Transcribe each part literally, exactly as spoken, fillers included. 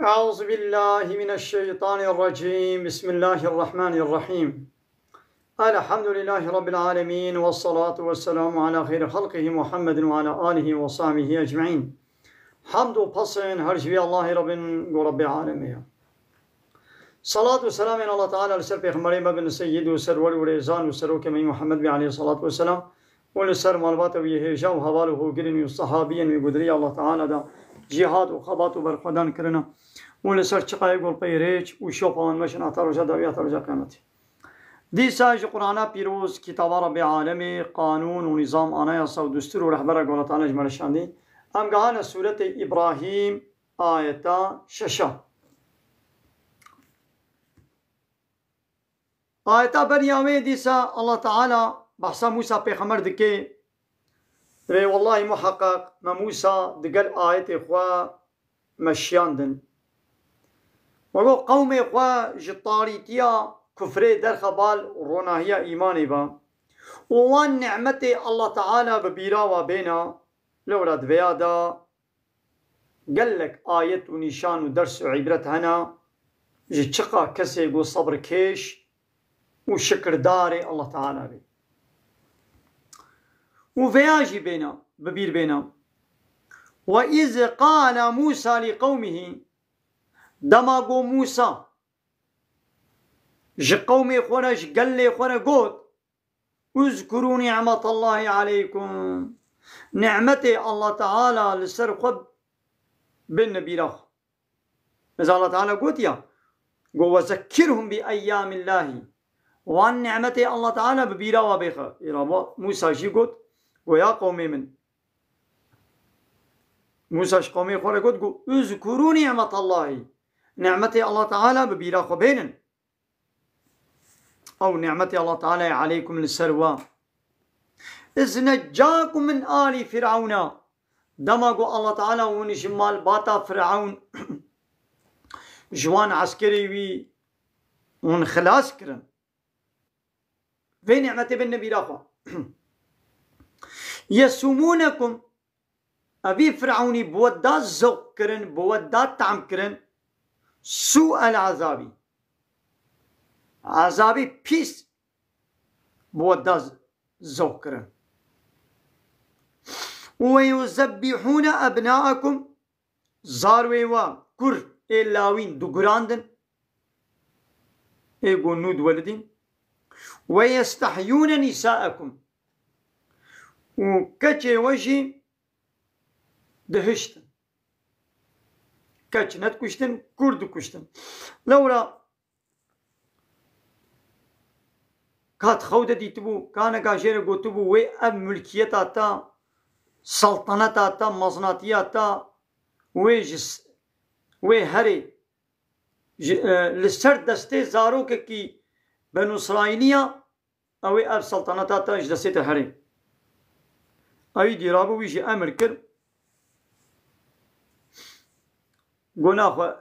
أعوذ بالله من الشيطان الرجيم. بسم الله الرحمن الرحيم. الحمد لله رب العالمين، والصلاة والسلام على خير خلقه محمد وعلى آله وصحبه أجمعين. Hamd û pesên her ji vî Allahî re bin, ku Rebbê alemê ye. Salat û selamên Allah Teala li ser Pêxemberê me bin, seyyid û serwer û rêzan û serokê me Muhammed bî aleyhissalatu vesselam, û li ser malbata wî hêja û heval û hogirên wî û sehabiyên wî ku di rêya Allah Teala de cîhad û xebat û berxwedan kirine, û li ser çiqayê ku li pey rêç û şopa wan meşin heta roja dawî, heta roja qiyametê. Dîsa ji Qur'ana pîroz, kitaba Rebbê alemê, qanûn û nîzam, anayasa û dustûr û rehbera ku Allah Teala ji me re şandî, em gehane sûretê Îbrahîm, ayeta şeşa. Ayeta beriya wê dîsa Allah Teala behsa Mûsa pêxember dike. Divê wellahî muheqeq me Mûsa digel ayetê xwe me şiyandin. Me got qewmê xwe ji tarîtiya kufrê derxe bal ronahiya îmanê ve û wan nimetê Allah Teala bi bîra we bêne, lewra di vêya de gelek ayet û nîşan û ders û îbret hene ji çiqa kesê ku sebrkêş û şikirdarê Allah Teala bê. Û vêya jî bêne, bi bîr bêne. Ve iz qala Musa li qewmihî, dema ku Mûsa ji qewmê xwe re, ji gelê xwe re got, Uzkuru ni'metallahi aleykum. Nimetê Allah Teala li ser xwe bêne bîra xwe. Mesela Allah Teala gotiya, got, "Ve zekkirhum bi eyyamillahi." Wan nimetê Allah Teala bi bîra wa bêxe. Îra bo Musa jî got, got, "Ya qewmê min." Musa ji qewmê xwe re got, got, "Uzkuru ni'metallahi." Nimetê Allah Teala bi bîra xwe bênin. Ew nimetê Allah Teala ye aleykum li ser we. Iz neccakum min ali Fir'ewna. Dema ku Allah Teala hûn ji malbata Fir'ewn, ji wan eskerê wî hûn xilas kirin. Vê nimetê bêne bîra xwe. Yesumunekum. Evî Fir'ewnî bi we da zewq kirin, bi we da tam kirin, sû'el ezabî. Ezabî pîs bi we da zewq kirin. Ve yuzebbihûne ebna'ekum, zarwê we kur ê lawîn digurandin, ê ku nû diwelidîn. Ve yestehyûne nisa'ekum, û keçê we jî dihiştin. Keç nedikuştin, kur dikuştin. Lewra ka di xew de dîtibû, kaneka jê re gotibû, wê ev mulkiyeta te, selteneta te, mezinatiya te, wê ji s-, wê herê ji, e, li ser destê zarokekî Benû Îsraîlî ya, ew ê ev seltaneta te ji destê te herê. Ewî dîrabû, wî jî emir kir. Got, naxwe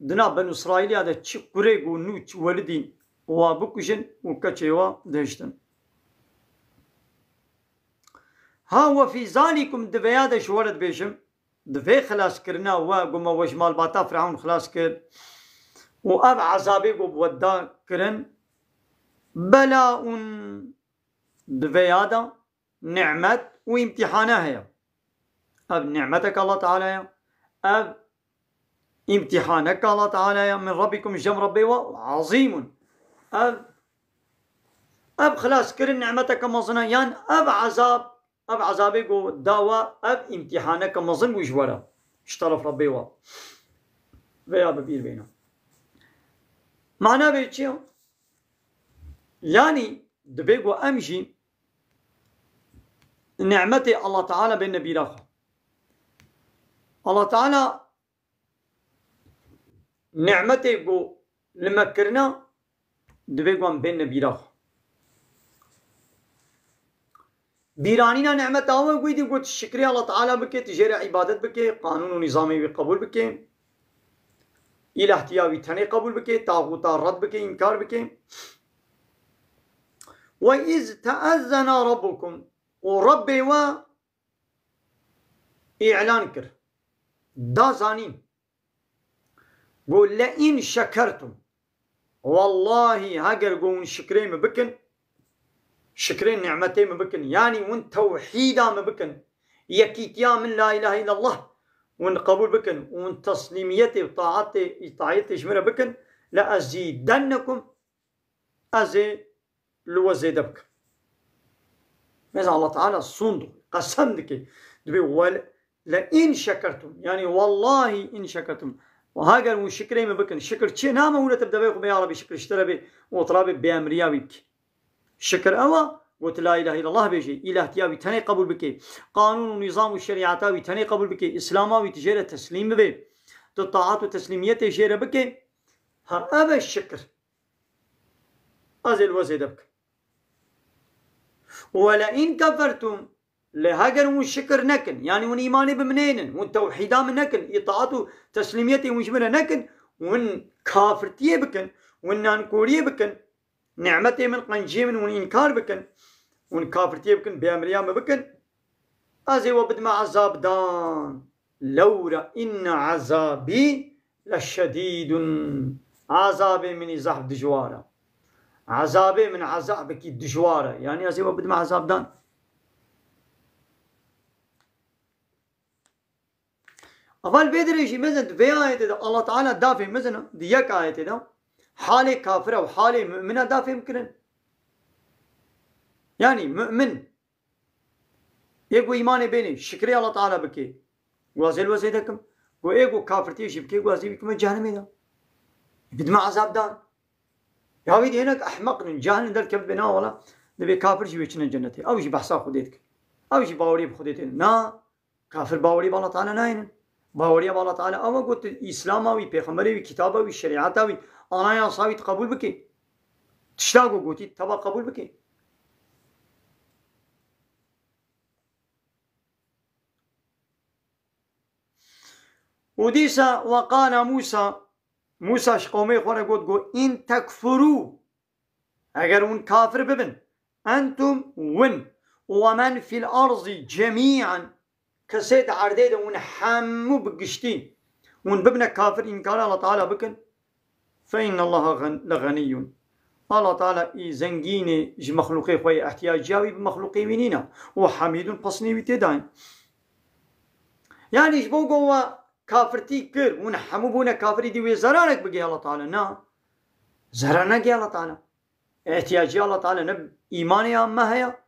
di nav Benû Îsraîliya de çi kurê ku nû, çi welidî wa bikujin û keçê wa dihiştin. Ha we fî zalîkum, di vêya de ji we re dibêjim, di vê xilaskirina we ku me we ji malbata Firewn xilas kir û ev ezabê ku bi we da kirin, belaun, di vêya de nimet û îmtîhana heye. Ev nimeteke Allah Teala ye. Ev îmtîhaneke Allah Teala ye. Min Rabbikum, ji cem Rebbê we, azîmun. Ev, ev xilaskirin nimeteke mezin e. Yan ev ezab, ev ezabê ku da we, ev îmtîhaneke mezin bû ji we re. Ji teref Rebbê we. Vêya bi bîr bêne. Mana vê çi ye? Yanî, dibe ku em jî nimetê Allah Teala bêne bîra xwe. Allah Teala nimetê ku li me kirina, dibe ku em bêne bîra xwe. Bîranîna nimeta we, wîdî ku tu şikrê Allah Teala bike, tu jê re îbadet bike, qanûn û nîzamê wî qebûl bike, îlahtiya wî tenê qebûl bike, taxûta red bike, înkar bike. Ve iz teezzena Rabbukum, û Rebbê we îlan kir, da zanîn. Go, "Le in şekertum." Wallahî, heger go hûn şikrê min bikin, şikrê nimetê min bikin, yanî hûn tewhîda min bikin, yekîtiya min, la ilahe illallah, hûn qebûl bikin, hûn teslîmiyetê û taetê, îtaetê ji min re bikin, "le ezîdennekum", ez ê li we zêde bikim. Mesela Allah Teala sûnd dixwe, qesem dike. Dibê wel-, "le in şekertum", yanî wallahî in şekertum. Û heger hûn şikrê min bikin, şikir çi? Name hûn te bi devê xwe bê, "Ya Rebî, şikir ji te re bê", û tu rabê bêemriya wî bikî. Şikir ew e, got, "La ilahe illallah" bêjê, îlahtiya wî tenê qebûl bikê. Qanûn û nîzam û şerîeta wî tenê qebûl bikê. Îslama wî tu jê re teslîm bibê. Tu taat û teslîmiyetê jê re bikê. Ha, ev e şikir. Ez ê li we zêde bikim. "Wele in kefertum", lê heger hûn şikir nekin, yanî hûn îmanê bi min nênin, hûn tewhîda min nekin, îtaat û teslîmiyetê hûn ji min re nekin, hûn kafirtiyê bikin, hûn nankoriyê bikin, nimetê min, qenciyê min hûn înkar bikin, hûn kafirtiyê bikin, bêemriya min bikin, ez ê we bidime ezabdan. Lewra inne ezabî leşedîdun. Ezabê min î zehf dijwar e. Ezabê min ezabekî dijwar e. Yanî ez ê we bidime ezabdan. Ava li vê dirê jî mezin di vê ayetê de Allah Teala dafê mezin di yek ayetê de halê kafir û halê mumina dafê mikirin. Yanî mumin ê ku îmanê bênê, şikrê Allah Teala bikê, gu ez ê li we zêde kim. Gu ê ku kafirtiyê jî bikê, gu ez ê wî kime cehennemê de. Bidime ezabdan. Ya wî dê hinek ehmeq in, cahil in, derkevt bê, na wala, dibê kafir jî wê çine cennetê. Ew jî behsa Xwedê dikin. Ew jî baweriyê bi Xwedê tênin. Na, kafir bawerî bi Allah Teala nayênin. Baweriya bi Allah Teala ew e, got, Îslama wî, pêxemberê wî, kitaba wî, şerîeta wî, anayasa wî tu qebûl bikî. Tişta ku gotî, teva qebûl bikî. Û dîsa, "Ve qala Musa", Musa ji qewmê xwe re got, got, "In tekfurû", eger hûn kafir bibin, "entum", win, "ve men fil arzî cemî'an", kesê di erdê de hûn hemû bi giştî, hûn bibine kafir, înkara Allah Teala bikin, "fe innallaha xen-, le xeniyyun". Allah Teala î zengînê ji mexlûqê xwe yê, ihtiyaciya wî bi mexlûqê wî nîne. Û hamîdun, pesnê wî tê dayîn. Yanî ji bo ku we kafirtî kir, hûn hemû bûne kafirî, dî wê zerarek bigê Allah Teala? Na. Zerar negê Allah Teala. Ihtiyacî Allah Teala ne bi îmanê ya me heye,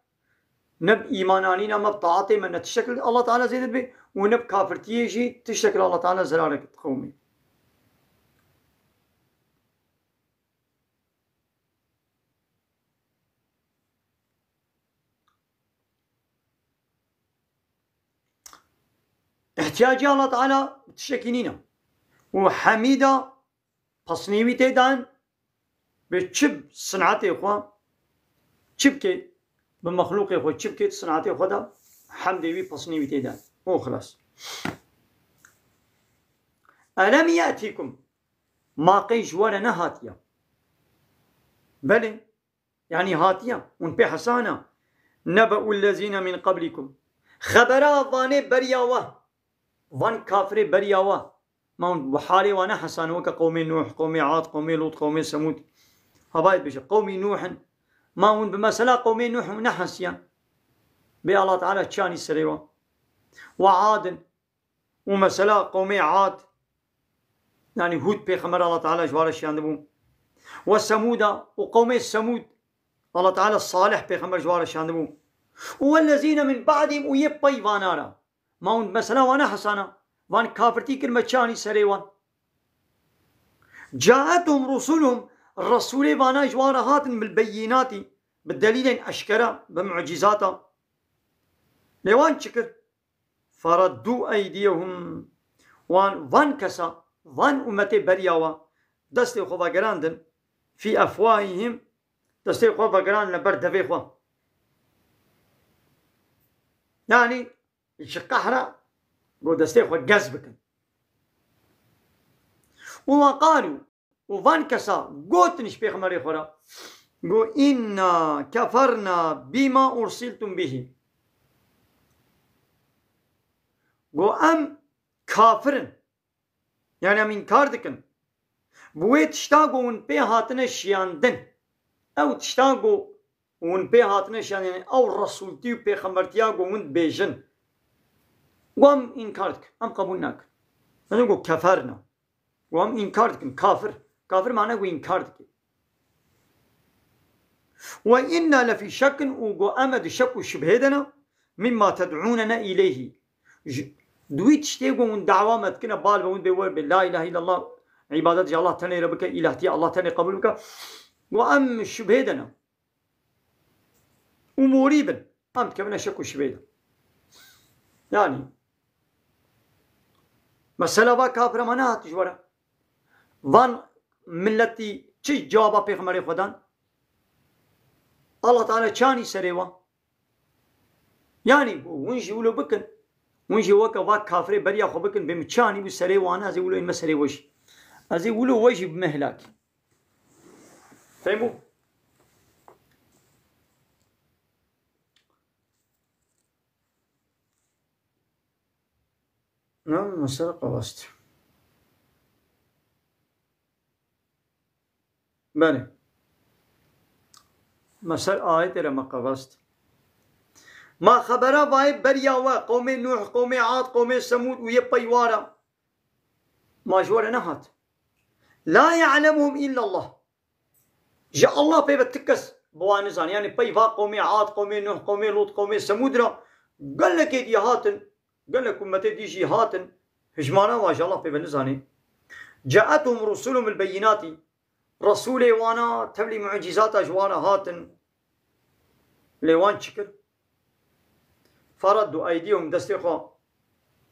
ne bi îmananîna me, bi taatê me, ne tiştek li Allah Teala zêde dibe û ne bi kafirtiyê jî tiştek li Allah Teala zerarek dixewimê. Ihtiyacî Allah Teala tiştekî nîne. Û hemîda pesnê wî tê dan, bê çi bi sinetê xwe, çi bike, bi mexlûqê xwe çi bike, sinetê xwe de hemdê wî, pesnê wî tê dan. Û xilas. Elem ye'tikum. Ma qey ji we re nehatiye? Belê. Yanî hatiye. Hûn pê hesana. Nebe'ullezîne min qablikum. Xebera vanê beriya we. Van kafirê beriya we. Ma hûn bi halê wan nehesane weke qewmê Nûh, qewmê Ad, qewmê Lût, qewmê Semûd. Hava yê dibêje, qewmî Nûh in. Ma hûn bi mesela qewmê Nûh nehesiyan? Bê Allah Teala çi anî serê wan. Ve Ad in. Û mesela qewmê Ad, yanî Hûd pêxember Allah Teala ji wan re şiyandibû. Ve Semûda, û qewmê Semûd, Allah Teala Salih pêxember ji wan re şiyandibû. Û wellezîne min ba'dihim, û yê pey vana re. Ma hûn mesela wan nehesana? Van kafirtî kir, me çi anî serê wan? Caethum rusuluhum, resûlê vana ji wan re hatin bil beyînatî, bi delîlên eşkera, bi mucîzata. Lê wan çi kir? Feraddû eydiyehum. Wan, van kesa, van ummetê beriya we, destê xwe vegerandin, fî efwahihim, destê xwe vegerandine ber devê xwe. Yanî ji qehra, got, destê xwe gez bikin. Û we qalû, û van kesa gotin ji pêxemberê xwe re, got, "Înna keferna bîma ursiltum bihî." Got, "Em kafir in." Yanî em înkar dikin. Bi wê tişta ku hûn pê hatine şiyandin, ew tişta ku hûn pê hatine şiyandin, ew resûltî û pêxembertiya ku hûn dibêjin, wan înkar dikin, em qebûl nakin. Yanî ku keferna. Wan înkar dikin, kafir. Kafir mane ku înkar dike. Ve inna lefî şekkin, û ku em e di şek û şibhê de ne, mimma ted'ûnene îleyhî. Ji, di wî tiştê ku hûn dawa me dikine, bal ve hûn bê wer bê, la ilahe illallah, îbadet ji Allah tenê re bike, îlahtiya Allah tenê qebûl bike. Ku em şibhê de ne. Û morî bin. Em dikevine şek û şibê de. Yanî, mesela va kafira me nehat ji we re. Van miletî çi cewaba pêxemberê xwe dan? Allah Teala çanî serê wan. Yanî, hûn jî wilo bikin. Hûn jî weke va kafirê beriya xwe bikin, bê min çanî bû serê wan, ez ê wilo ênme serê we jî. Ez ê wilo we jî bime hilakî. Fehmû? Na, mesela qewast. Belê. Mesela ayetê re me qewast. Ma xebera vayê beriya we, qewmê Nuh, qewmê Ad, qewmê Semûd û yê peywara. Ma ji we re nehat. La ya'lemuhum illallah. Ji Allah pê ve ti kes bi wan nizane. Yanî peyva qewmê Ad, qewmê Nuh, qewmê Lut, qewmê Semûd re gelekê dî hatin, gelek ummetê dî jî hatin, hijmana wan ji Allah pê ve nizane. Caethum rusuluhum bil beyinati. Resûlê wana tevlî mucîzata ji wan re hatin. Lê wan çi kir? Feraddu eydiyehum, destê xwe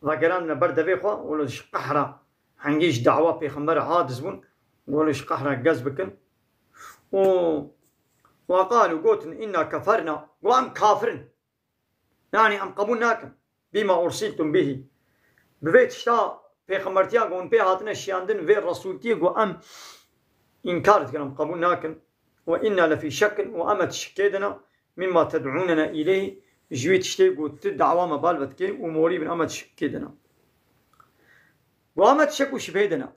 vegerandine ber devê xwe, wilo ji qehra hengî ji dawa pêxember aciz bûn, wilo ji qehra gez bikin. Û ve qalû, gotin, inna keferna, got, em kafir in. Yanî em qebûl nakin. Bîma ursiltum bihî. Bi vê tişta pêxembertiya ku hûn pê hatine şiyandin, vê resûltiyê ku em înkar dikin, em qebûl nakin. Ve inna lefî şekkin, û em e di şikê de ne, mimma ted'ûnene îleyhî, ji wî tiştê ku tu dawa me bal ve dikê û morî bin, em e di şikê de ne. Ku em e di şek û şibhê de ne.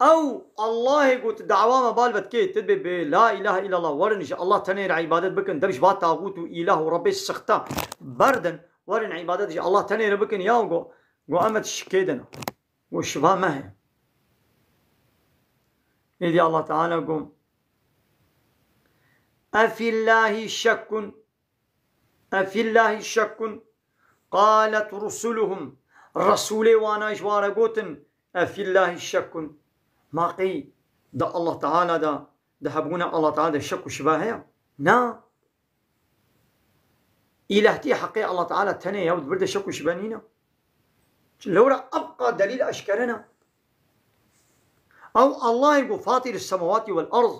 Ew Allahê ku tu dawa me bal ve dikê, tu dibê bi la ilahe illallah, werin ji Allah tenê re îbadet bikin, dev ji va taxût û îlah û Rebbê sixte berdin, werin îbadet ji Allah tenê re bikin, ya go, go em e di şikê de ne. Go şiva me heye. Êdî Allah Teala go, efillahî şekkun, efillahî şekkun, qalet rusuluhum, resûlê wana ji wan re gotin, efillahî şekkun, ma qey di Allah Teala de, di hebûna Allah Teala de şek û şibe heye? Na. Îlahtî heqê Allah Teala tenê ye û di vir de şek û şibe nîne. Lewra evqa delîl eşkere ne. Ew Allahê ku fatîr semawatî wel erd,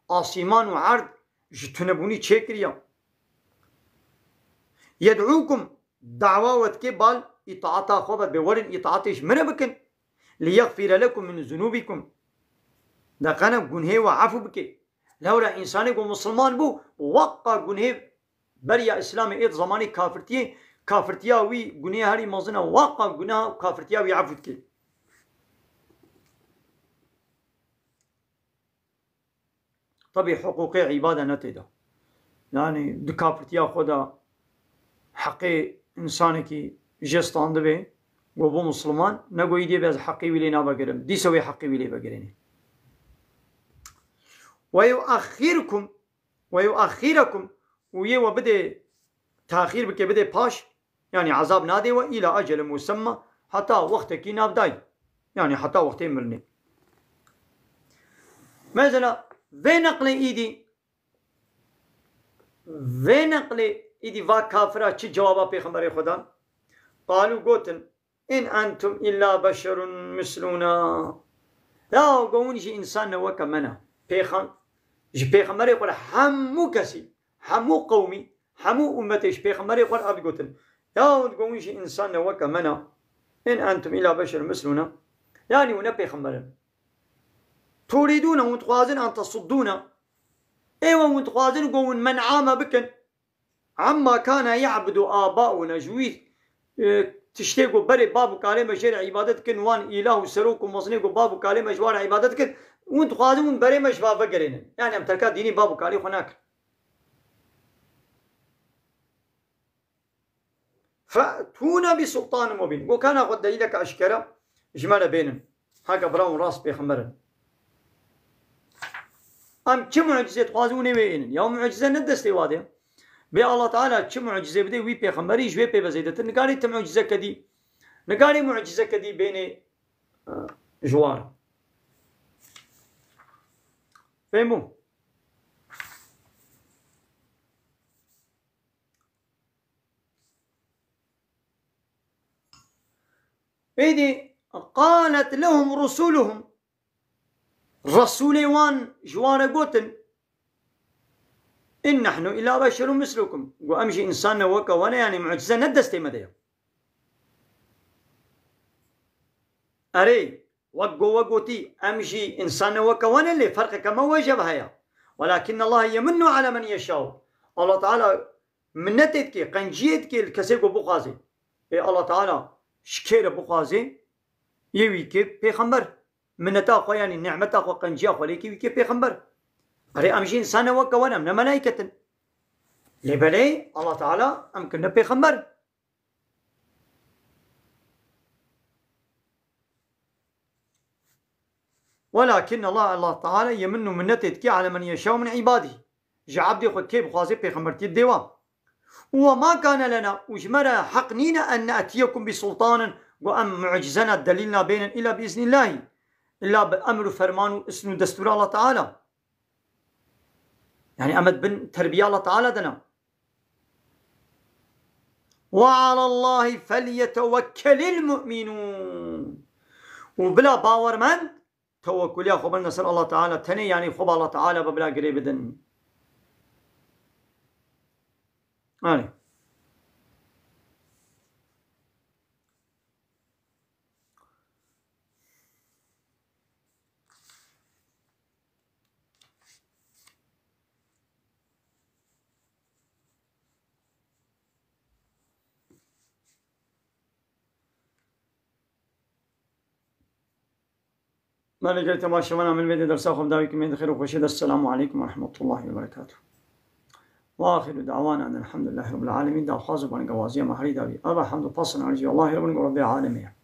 asîman û erd ji tunebûnî çêkiriye. Yed'ûkum, dawa we dike bal îtaata xwe ve, bê werin îtaatê ji min re bikin. Liyexfîre lekum min zunûbîkum. De qene gunhê we efû bike. Lewra însanê ku misilman bû, weqa gunhê beriya Îslamê êt zemanê kafirtiyê, kafirtiya wî gunhê herî mezin e, weqa guneha kafirtiya wî efû dike. Tebî hiqûqê îbade ne tê de. Yanî di kafirtiya xwe de heqê însanekî jê standibê, go bû misilman, ne go îdî bê ez heqê wî lê navegerim. Dîsa wê heqê wî lê vegerênê. Ve yuaxirkum, ve yuaxirekum, û yê we bidê, taxîr bike, bidê paş, yanî ezab nadê we, îla ecelin musemma, heta wextekî navdayî. Yanî heta wextê mirinê. Mesela vê neqlê îdî, vê neqlê îdî va kafira çi cewaba pêxemberê xwe dan? Qalû, gotin, in entum illa beşerun misluna. Ya go hûn jî însan ne weke me ne. Pêxem-, ji pêxemberê xwe re hemû kesî, hemû qewmî, hemû ummetê ji pêxemberê xwe re ev digotin. Ya go hûn jî însan ne weke me ne. In entum illa beşerun misluna. Yanî hûn ne pêxember in. Turîdûne, hûn dixwazin, an tesuddûne. Êwe hûn dixwazin go hûn men'a me bikin. Amma kana ya'budu abauna, ji wî, e, tiştê ku berê bav û kalê me jê re îbadet dikin, wan îlah û serok û mezinê ku bav û kalê me ji wan re îbadet dikin, Hûn dixwazin hûn berê me ji va vegerênin. Yani em terka dînî bab û kalê xwe nakin. Fe'tûne bi sultanin mubîn. Go kana xwe delîleke eşkere ji me re bênin. Heke bira hûn rast pêxember in. Em çi mucizê dixwazin hûn ê wê ênin? Ya mucize ne destê wa de. Bê Allah Teala çi mucizê bidê wî pêxemberî ji wê pê ve zêdetir. Nikarî ti mucizeke dî. Nikarî mucizeke dî bênê, e, ji war. Fehmû? Êdî, qalet lehum rusuluhum. Resûlê wan ji wan re gotin, "In nehnu illa beşerun mislukum." Got, "Em jî însan ne weke we ne, yani mucize ne destê me de ye." Erê, wek go we gotî, em jî însan ne weke we ne, lê ferqeke me we je ve heye. "Welakinne Allahe yeminnu ala men yeşau." Allah Teala minnetê dike, qenciyê dike li kesê ku bixwaze. Ê Allah Teala ji kê re bixwaze, yê wî kê pêxember. Minneta xwe, yanî nîmeta xwe, qenciya xwe lê kê wî kê pêxember. Erê, em jî însan ne weke we ne, em ne melaîket in. Lê belê Allah Teala em kirine pêxember. Welakin Allah, Allah Teala yeminnu minnetê dike ala men yeşau min îbadî. Ji ebdê xwe kê bixwaze pêxembertiyê dê wa. Û we ma kane lena, û ji me re heq nîne en ne'tiyekum bi sultanin, ku em mucizena delîlna bênin, illa bi iznillahî. Illa bi emr û ferman û izn û destûra Allah Teala. Yani em bin terbiya Allah Teala de ne. Ve alallahi felyetewekkelil mu'minun. Û bila bawermend tewekkuliya xwe binde ser Allah Teala tenê, yani xwe bi Allah Teala ve bila girê bidin. Yani. Belê, gelê temaşevana min vê de dersa xwe bi dawî kimê dixêr û xweşê de. Esselamu aleykum ve rahmetullahi ve berekatuh. Ve axiru da'wana enelhamdülillahi rabbil alemin. Daxwaz û bangewaziya me herî dawî. Eva hemd û pasn ercî Allahî Rabbin û Rabbê alemê ye.